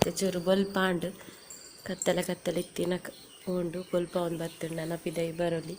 ಇತ್ತೆ ಚೂರು ಬೊಲ್ಪಾಂಡ್ ಕತ್ತಲೆ ಕತ್ತಲೆ ಇತ್ತಿನ ಪೋಂಡು ಬೊಲ್ಪಾವೊಂದು ಬತ್ತುಂಡು ನನ ಪಿದಯಿ ಬರೊಲಿ.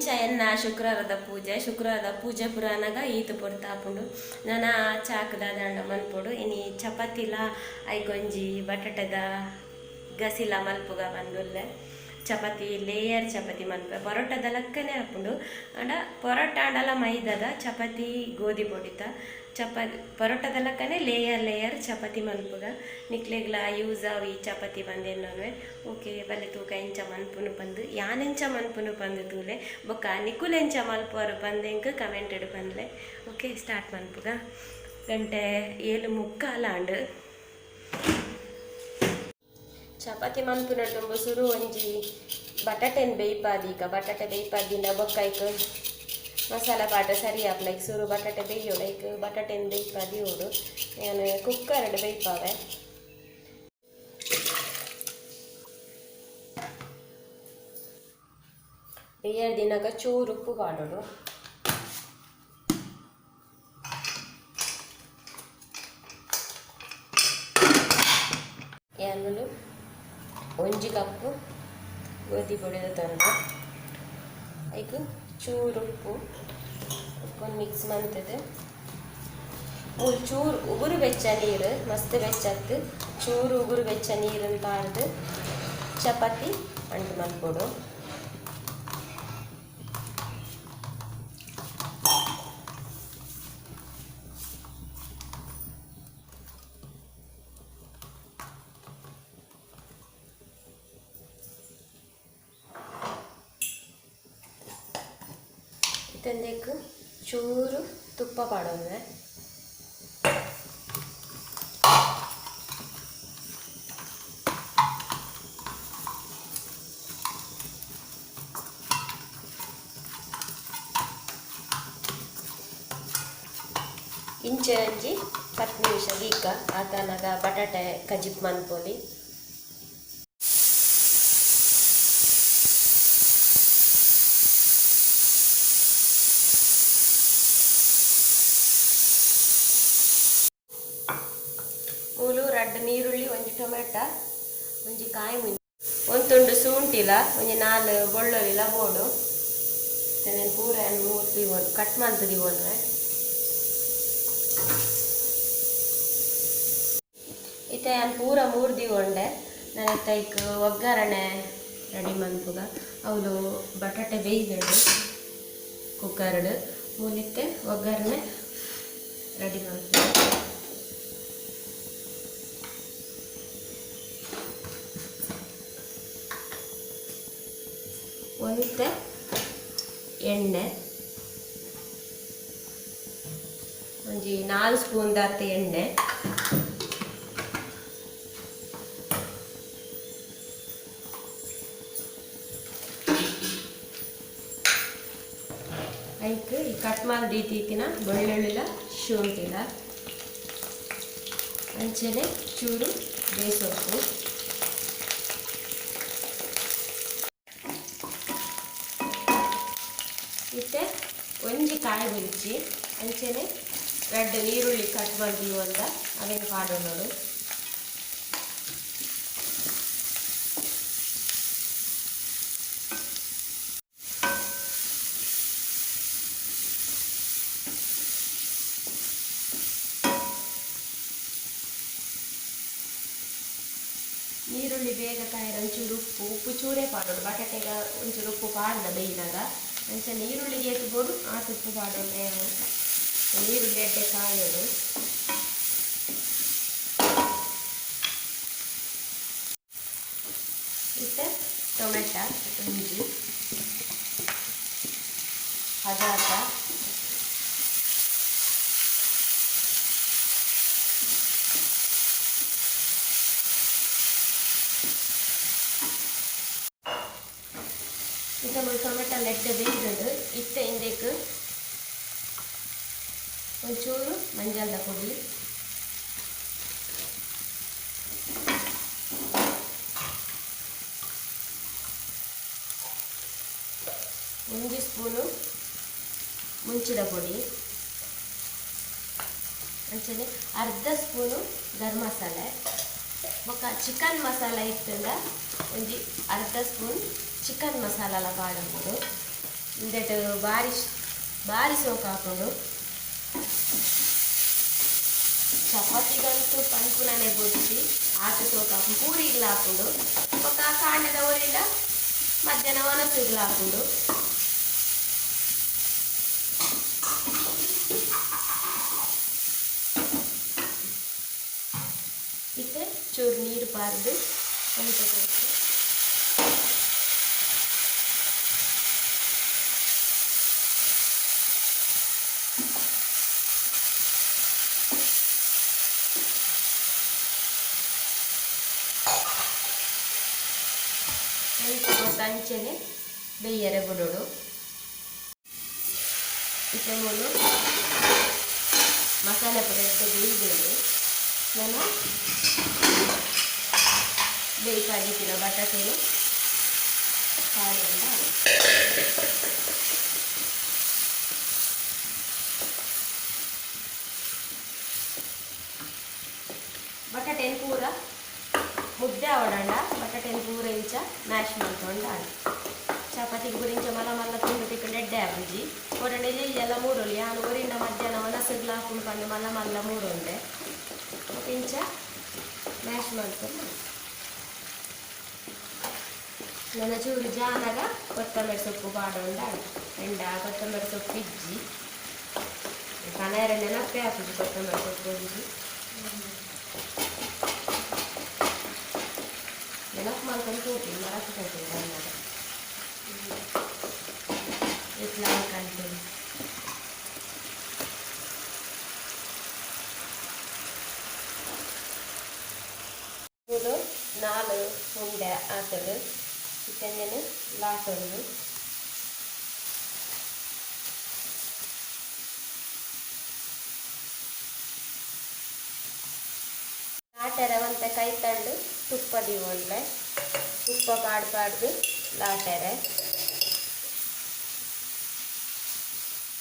ಇಂಚ ಎನ್ನ ಶುಕ್ರವಾರದ ಪೂಜೆ, ಶುಕ್ರವಾರದ ಪೂಜೆ ಪುರಾಣಗ ಈತ ಪೊರ್ತಾಪುಂಡು. ನನ ಚಾಕದ ದಂಡ ಮನ್ಪೊಡು. ಇನಿ ಚಪಾತಿಲ ಐಕೊಂಜಿ ಬಟಾಟೆದ ಗಸಿಲ ಮಲ್ಪುಗ ಬಂದುಲ್ಲೆ. ಚಪಾತಿ ಲೇಯರ್ ಚಪಾತಿ ಮನ್ಪೆ, ಪರೋಟದ ಲಕ್ಕನೆ ಆಪುಂಡು. ಅಂಡ ಪರೋಟ ಆಂಡಲ ಮೈದದ, ಚಪಾತಿ ಗೋಧಿ ಪೊಡಿತ. ಚಪಾತಿ ಪರೋಟದ ಲಕ್ಕನೆ ಲೇಯರ್ ಲೇಯರ್ ಚಪಾತಿ ಮನ್ಪುಗ. ನಿಕ್ಲೆಗ್ಲ ಯೂಸ್ ಆವು ಈ ಚಪಾತಿ ಬಂದೇನೋನ್ವೆ. ಓಕೆ ಬಲ್ಲೆ ತೂಕ ಎಂಚ ಮನ್ಪುನು ಪಂದು, ಯಾನೆಂಚ ಮನ್ಪುನು ಪಂದು ತೂಲೆ, ಬೊಕ್ಕ ನಿಕುಲೆಂಚ ಮಲ್ಪುವರು ಪಂದೆಂಕ್ ಕಮೆಂಟೆಡ್ ಪಂದ್ಲೆ. ಓಕೆ ಸ್ಟಾರ್ಟ್ ಮನ್ಪುಗ. ಗಂಟೆ 7:45 ಆಂಡ್. ಚಪಾತಿ ಮನ್ಪುನಟುಂಬ ಸುರು ಒಂಜಿ ಬಟಾಟೆನ್ ಬೇಯ್ಪಾದಿ. ಈಗ ಬಟಾಟೆ ಬೇಯ್ಪಾದಿನ ಬೊಕ್ಕೈಕ್ ಮಸಾಲ ಪಾಟ ಸರಿ ಆಪ್ ಲೈಕ್ ಸುರು ಬಟಾಟೆ ಬೇಯೋಡು. ಐಕ್ ಬಟಾಟೆನ್ ಬೇಯ್ಪಾದಿ ಓಡು. ನಾನು ಕುಕ್ಕರ್ಡ್ ಬೇಯ್ಪಾವೆ. ಬೇಯರ್ ದಿನಕ ಚೂರು ಉಪ್ಪು ಪಾಡೋಡು. ಯಾನು ಒಂಜಿ ಕಪ್ಪು ಗೋಧಿ ಪೊಡಿದ ತಂದು ಐಕ್ ಚೂರು ಉಪ್ಪು ಉಪ್ಪನ್ನು ಮಿಕ್ಸ್ ಮಂತದೆ. ಮೂರು ಚೂರು ಉಗುರು ಬೆಚ್ಚ ನೀರು, ಮಸ್ತ್ ಬೆಚ್ಚತ್ತು ಚೂರು ಉಗುರು ಬೆಚ್ಚ ನೀರನ್ನು ಪಾರ್ದು ಚಪಾತಿ ಅಂಟು ಮನ್ಪೊಡು. ಇತ್ತಂದೇಕ್ ಚೂರು ತುಪ್ಪ ಪಾಡೊಂದೆ. ಇಂಚೆ ಒಂಜಿ 10 ನಿಮಿಷ ದೀಕ ಆತನಗ ಬಟಾಟೆ ಕಜಿಪ್ ಮನ್ಪೊಲಿ. ಮೂಲು ರಡ್ಡ್ ನೀರುಳ್ಳಿ, ಒಂಜಿ ಟೊಮೆಟೊ, ಒಂಜಿ ಕಾಯಿ ಮುಂಜಿ, ಒಂದು ತುಂಡು ಶುಂಠಿಲ, ಒಂಜಿ 4 ಬೆಳ್ಳುಳ್ಳಿಲ ಬೋಡು. ಪೂರ ಮೂರ್ತಿ ಕಟ್ ಮಲ್ತ್ ದೀವೊನುವೆ. ಇತ್ತೆ ಯಾನ್ ಪೂರ ಮೂರು ದೀವೊಂಡೆ. ನಾನು ಐಕ್ ಒಗ್ಗರಣೆ ರೆಡಿ ಮನ್ಪುಗ. ಅವುಲು ಬಟಾಟೆ ಬೇಯ್ದುಂಡು ಕುಕ್ಕರ್ಡ್. ಮೂಲಿತ್ತೆ ಒಗ್ಗರಣೆ ರೆಡಿ ಮನ್ಪುಗ. ಒಂತೆ ಎಣ್ಣೆ, ಒಂಜಿ 4 ಸ್ಪೂನ್ ದಾತ್ ಎಣ್ಣೆ. ಐಕ್ ಈ ಕಟ್ ಮಾಡಿ ದೀತಿನ ಬೆಳ್ಳುಳ್ಳಿಲ ಶುಂಠಿಲ ಅಂಚನೆ ಚೂರು ಬೇಸೊಪ್ಪು. ಇತ್ತೆ ಒಂಜಿ ಕಾಯಿ ಮುಂಚಿ ಅಂಚನೆ ರಡ್ಡ್ ನೀರುಳ್ಳಿ ಕಟ್ ಮಾಡಿ ಅವೇನು ಪಾಡೊನೊಡು. ನೀರುಳ್ಳಿ ಬೇಗ ಕಾಯರ ಒಂಚೂರು ಉಪ್ಪು, ಉಪ್ಪು ಚೂರೇ ಪಾಡೋಡು. ಬಟಾಟೆಗ ಒಂಚೂರು ಉಪ್ಪು ಪಾಡ್ದ ಬೇಯಿನಾಗ. ಅಂಚನೆ ಈರುಳ್ಳಿಗೆ ಏತ್ ಬೋಡು ಆತ್ ಉಪ್ಪು ಪಾಡೊಂಡೆ. ನೀರುಳ್ಳಿ ಎಡ್ಡೆ ಕಾಯೋಡು. ಇತ್ತೆ ಟೊಮೆಟೊ ಒಂಜಿ ಹದಾತ, ಇತ್ತೆ ಟೊಮೆಟೊ ಎಡ್ಡೆ ಬೇಯ್ದುಂಡು. ಇತ್ತೆ ಇಂದೆಕ್ ಒಂಚೂರು ಮಂಜಲ್ದ ಪೊಡಿ, ಒಂಜಿ ಸ್ಪೂನು ಮುಂಚಿದ ಪೊಡಿ, ಅಂಚನೆ ಅರ್ಧ ಸ್ಪೂನು ಗರಂ ಮಸಾಲೆ, ಬೊಕ್ಕ ಚಿಕನ್ ಮಸಾಲ ಇತ್ತಂಡ ಒಂಜಿ ಅರ್ಧ ಸ್ಪೂನ್ ಚಿಕನ್ ಮಸಾಲಲ ಪಾಡೊಡು. ಇಂದೆಟ್ ಬಾರಿ ಬಾರಿ ಸೋಕು ಆಪುಂಡು. ಚಪಾತಿಗಂತೂ ಪನ್ಪುನನೆ ಬೊಡ್ಚಿ ಆತು ಸೋಕು ಆಪುಂಡು. ಪೂರಿಗ್ಲ ಆಪುಂಡು. ಬೊಕ್ಕ ಕಾಂಡದ ಒರಿಲ ಮಧ್ಯಾಹ್ನ ಒನಸುಗ್ಲ ಆಪುಂಡು. ಇತ್ತೆ ಚೂರು ನೀರು ಪಾರ್ದು ಒಂತೆ ಕೊಡ್ತು. ಅಂಚೆನೆ ಬೇಯರೆ ಬಿಡೋಡು. ಇತ್ತೆ ಮೂಲು ಮಸಾಲೆ ಪೂರ ಎಡ್ಡೆ ಬೇಯ್ದೇವೆ. ನಾನು ಬೇಯ್ಪಾದಿತ್ತಿನ ಬಟಾಟೆನು ಪಾಡೊಂಡ ಬಟಾಟೆನ್ ಪೂರ ಮುದ್ದೆ ಆವಡಂಡ ಬಟಾಟೆನ್ ಪೂರ ಇಂಚ ಮ್ಯಾಶ್ ಮಲ್ತೊಂಡ ಚಪಾತಿಗೆ ಪೂರ ಇಂಚ ಮಲ್ಲ ಮಲ್ಲ ತುಂಡು ತಿಕ್ಕಂಡು ಎಡ್ಡೆ ಆಪುಜಿ. ಒಡಂಡ ಎಲ್ಲ ಮೂರೊಲಿ ಯಾನ್ ಒರಿಂಡ ಮಧ್ಯಾಹ್ನ ಒನಸುಗ್ಲ ಆಪುಂಡು ಪಂದ್ ಮಲ್ಲ ಮಲ್ಲ ಮೂರೊಂಡೆ ಬೊಕ ಇಂಚ ಮ್ಯಾಶ್ ಮಲ್ತೊಂಡು ನನ ಚೂರು ಜಾನಗ ಕೊತ್ತಂಬರಿ ಸೊಪ್ಪು ಪಾಡೊಂಡ ಎಂಡ ಕೊತ್ತಂಬರಿ ಸೊಪ್ಪು ಇಜ್ಜಿ ಕನಯರ ನೆನಪೇ ಆಪುಜಿ ಕೊತ್ತಂಬರಿ ಸೊಪ್ಪು ಇಜ್ಜಿ ನೆನಪು ಮಲ್ಕೊಂಡು ಪೋಪಿ ಮರಕ್ ಪೋಪಿ ಬನ್ನಾಗ ಇಟ್ಲ ಕಂತೀನಿ. ಮೂಲು ನಾಲು ಉಂಡೆ ಆತಡು ಇತ್ತೆಂಜನು ಲಾಟೊಂದು ಲಾಟೆರೆ ಒಂತೆ ಕೈ ತಂಡು ತುಪ್ಪ ದೀವೊಂಡೆ ತುಪ್ಪ ಪಾಡ್ಪಾಡ್ದು ಲಾಟೆರೆ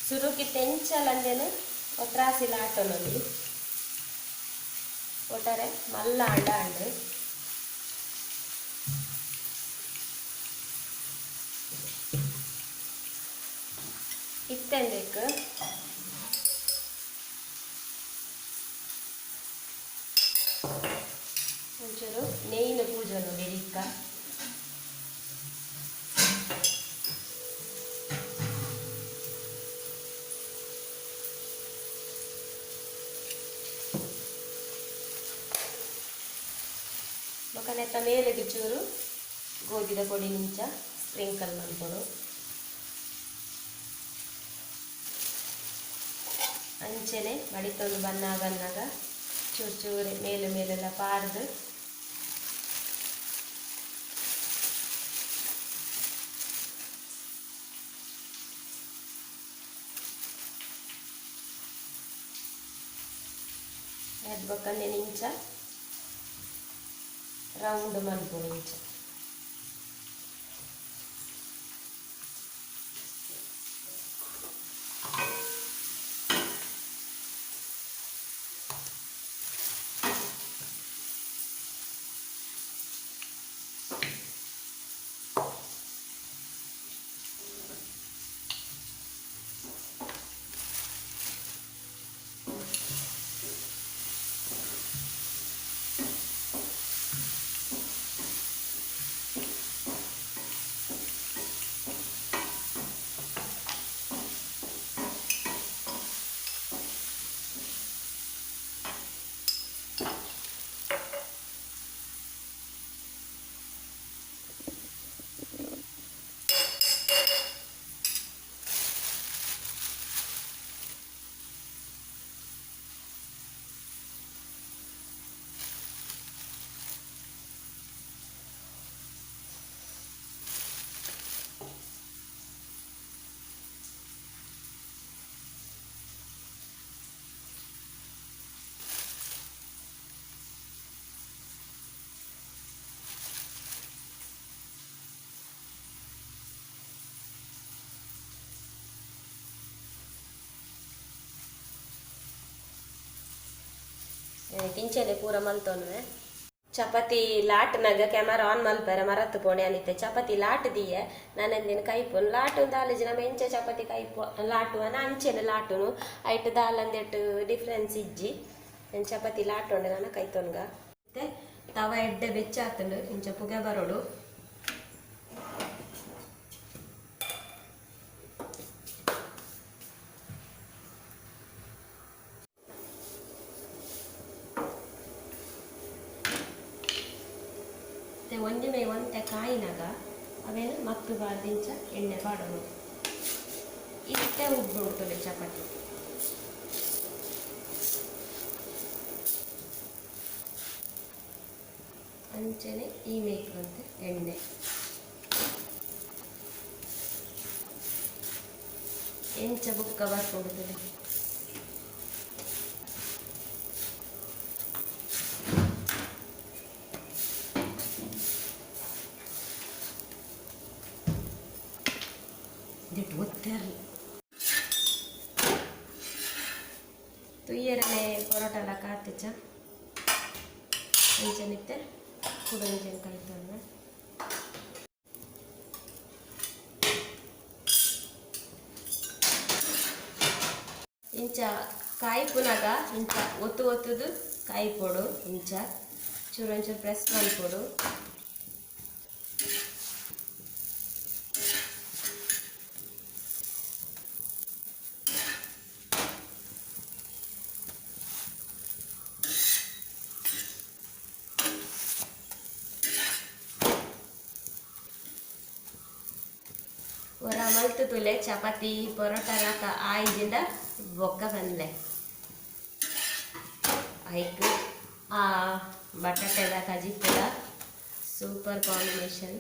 ಸುರುಕಿ ತೆಂಚಲಂದೇನು ಒಟ್ರಾಸಿ ಲಾಟೊನೊಲಿ ಒಟ್ಟಾರೆ ಮಲ್ಲ ಅಂಡ ಅಂಡು ಇತ್ತೆಂದಕ್ಕೆ ಒಂಚೂರು ನೆಯ್ಯಿನ ಪೂಜನು ಬೆರಿಕ್ಕ ಬೊಕ ನೆತ್ತ ಮೇಲೆಗ್ ಚೂರು ಗೋಧಿದ ಪೊಡಿ ನಿಂಚ ಸ್ಪ್ರಿಂಕಲ್ ಮಲ್ಪೊಡು. ಅಂಚೆನೆ ಮಡಿತೊಂದು ಬನ್ನ ಬನ್ನಾಗ ಚೂರು ಚೂರು ಮೇಲೆ ಮೇಲೆಲ್ಲ ಪಾರ್ದು ಅದು ಬೊಕ್ಕಂದೆ ಇಂಚ ರೌಂಡ್ ಮಲ್ಪೊಡು ಇಂಚ. ಇಂಚೆನೆ ಪೂರ ಮಲ್ತೊನುವೆ. ಚಪಾತಿ ಲಾಟ್ನಾಗ ಕ್ಯಾಮರಾ ಆನ್ ಮಲ್ಪೆರೆ ಮರತ್ತು ಪೋಣೆ ಅನಿತೆ ಚಪಾತಿ ಲಾಟ್ ದಿಯೆ ನಾನಂದಿನ ಕೈಪುನ್ ಲಾಟು ದಾಲೇಜ್ ನಮ್ಮ ಎಂಚ ಚಪಾತಿ ಕೈಪು ಲಾಟುವನ ಅಂಚೆನ ಲಾಟುನು ಐಟ್ ದಾಲಂದೆಟ್ ಡಿಫ್ರೆನ್ಸ್ ಇಜ್ಜಿ ನಾನು ಚಪಾತಿ ಲಾಟುಂಡೆ ನಾನು ಕೈತೊನ್ಗ ಮತ್ತೆ ತವ ಎಡ್ಡೆ ಬೆಚ್ಚ ಆತುಂಡು ಇಂಚ ಪುಗೆ ಬರೋಡು ಒಂಜಿ ಮೇ ಒಂತೆ ಕಾಯಿನಾಗ ಅವೇನು ಮಕ್ಕು ಬಾರ್ದಿಂಚ ಎಣ್ಣೆ ಪಾಡೋದು ಇಷ್ಟೇ ಉಬ್ಬು ಉಂಟು ಚಪಾತಿ ಅಂಚನೆ ಈ ಮೇಕಂತೆ ಎಣ್ಣೆ ಎಂಚ ಬುಕ್ಕ ಬರ್ಕೊಡುತ್ತದೆ ತುಯ್ಯರನೆ ಪರೋಟಲ ಕಾತಿಚ ಅಂಚನಿತ್ತೆ ಕುಡಂಜನ್ ಕಾಯ್ತೊಂದು ಇಂಚ ಕಾಯಿಪುನಾಗ ಇಂಚ ಒತ್ತು ಒತ್ತುದು ಕಾಯಿಪೊಡು ಇಂಚ ಚೂರು ಒಂಚೂರು ಪ್ರೆಸ್ ಮಲ್ಪೊಡು ಒರ ಮಲ್ತು ತುಲೆ ಚಪಾತಿ ಪರೋಟ ಲಾಕ ಆಯ್ದಿಂದ ಬೊಕ್ಕ ಬಂದ್ಲೆ ಐಕ್ ಆ ಬಟಾಟೆದ ಕಜಿಪುದ ಸೂಪರ್ ಕಾಂಬಿನೇಷನ್.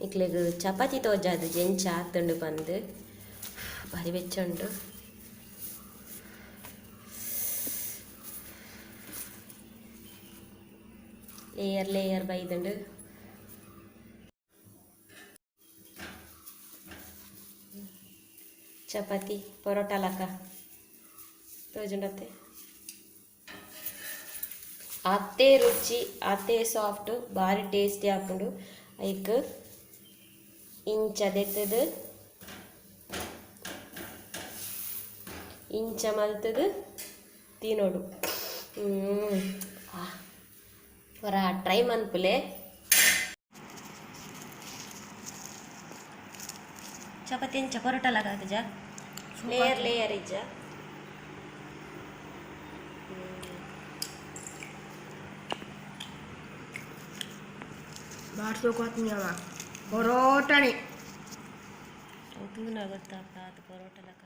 ಇಕ್ಲೆಗ್ ಚಪಾತಿ ತೋಜಾದು ಜೆಂಚ ಆತುಂಡು ಪಂದು ಬಾರಿ ಬೆಚ್ಚುಂಡು. ಲೇಯರ್ ಲೇಯರ್ ಬೈದುಂಡು. ಚಪಾತಿ ಪರೋಟ ಲಕ ತೋಜುಂಡತ್ತೆ ಆತೆ ರುಚಿ ಆತೆ ಸಾಫ್ಟ್ ಬಾರಿ ಟೇಸ್ಟಿ ಆಪುಂಡು. ಐಕ್ ಇಂಚ ದೆತ್ತದು ಇಂಚ ಮಲ್ತದು ತಿನೋಡು. ಹೊರ ಟ್ರೈ ಮನ್ಪುಲೆ. ಚಪಾತಿ ಇಂಚ ಪರೋಟ ಲಗಾತಜ ಲೇಯರ್ ಲೇಯರ್ ಇಜ್ಜ. ಪರೋಟಣಿ ತೂನ ಗೊತ್ತಾಗ್ತಾ ಅದು ಪರೋಟ ಲಕ.